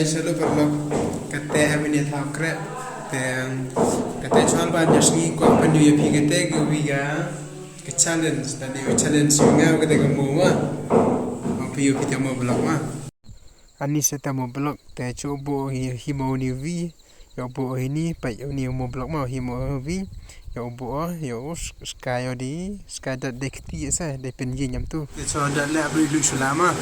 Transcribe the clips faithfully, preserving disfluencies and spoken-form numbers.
Shalom paralok, kata ha kane ka thaw khreh. Te kata shuwa ban ïa sngi ko pan ïa phi kata ka wi ka, ka challenge, da ne ka challenge ïa nga kata ka mo ma. Ma phi ïa phi te mo vlog ma. Ani sa te mo vlog te cho bo hi, hi mo ni wi. Ïa bo hi ni pa ïa ni mo vlog ma hi mo wi. Ïa bo ïa sky ïa di sky dat de kti sa de pen ïa nyam tu. Te cho dat le abri lu sula ma.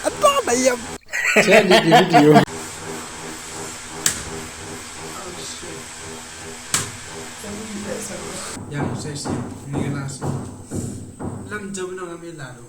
Apa ba ïa. Saya di video. Yang saya sih, ini kena sih. Lam jauh nang ambil lalu.